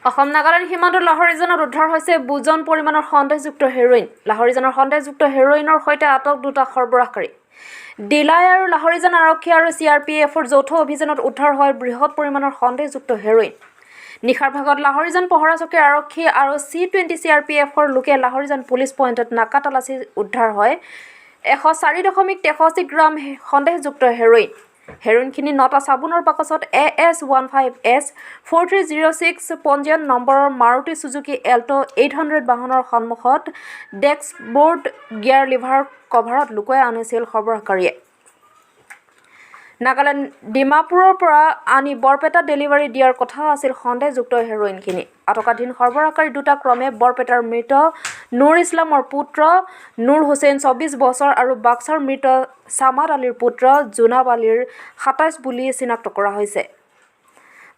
অসম নাগালেণ্ড সীমান্তৰ লাহৰীজানত উদ্ধাৰ হৈছে বুজন পৰিমাণৰ সন্দেহযুক্ত হেৰ'ইন। লাহৰীজানৰ সন্দেহযুক্ত হেৰ'ইনৰ সৈতে আটক দুটা সৰবৰাহকাৰী। ডিলাই আৰু লাহৰীজান আৰক্ষী আৰু চি আৰ পি এফৰ যৌথ অভিযানত উদ্ধাৰ হয় বৃহৎ পৰিমাণৰ সন্দেহযুক্ত হেৰ'ইন। নিশাৰ ভাগত লাহৰীজান পহৰা চকীৰ আৰক্ষী আৰু চি 20 চি আৰ পি এফৰ লোকে লাহৰীজান পুলিচ পইণ্টত নাকা তালাচী উদ্ধাৰ হয় 104.63 গ্ৰাম সন্দেহযুক্ত হেৰ'ইন। হেৰ'ইনখিনি নটা চাবোনৰ বাকচত AS 15 S 4306 পঞ্জীয়ন নম্বৰৰ মাৰুতি চুজুকি এল্ট' 800 বাহনৰ সন্মুখত ডেস্কবোৰ্ড গিয়াৰ লিভাৰ কভাৰত লুকুৱাই আনিছিল সৰবৰাহকাৰীয়ে। নাগালেণ্ড ডিমাপুৰৰ পৰা আনি বৰপেটাত ডেলিভাৰী দিয়াৰ কথা আছিল সন্দেহযুক্ত হেৰ'ইনখিনি। আটকাধীন সৰবৰাহকাৰী দুটা ক্ৰমে বৰপেটাৰ মৃত নুৰ ইছলামৰ পুত্ৰ নুৰ হুছেইন, 24 বছৰ আৰু বাক্সাৰ মৃত ছামাদ আলীৰ পুত্ৰ জোনাব আলীৰ, 27 বুলি চিনাক্ত কৰা হৈছে।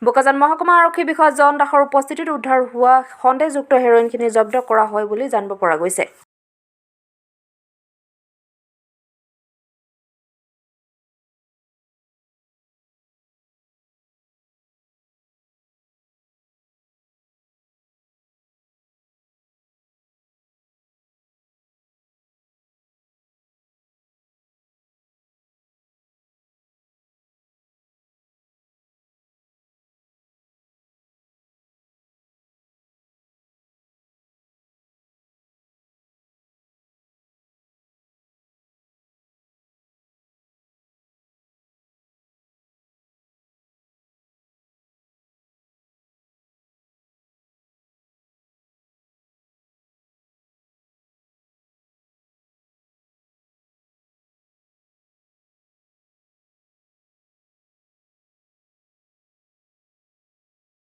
বোকাজান মহকুমা আৰক্ষী বিষয়া জন দাসৰ উপস্থিতিত উদ্ধাৰ হোৱা সন্দেহযুক্ত হেৰ'ইনখিনি জব্দ কৰা হয় বুলি জানিব পৰা গৈছে।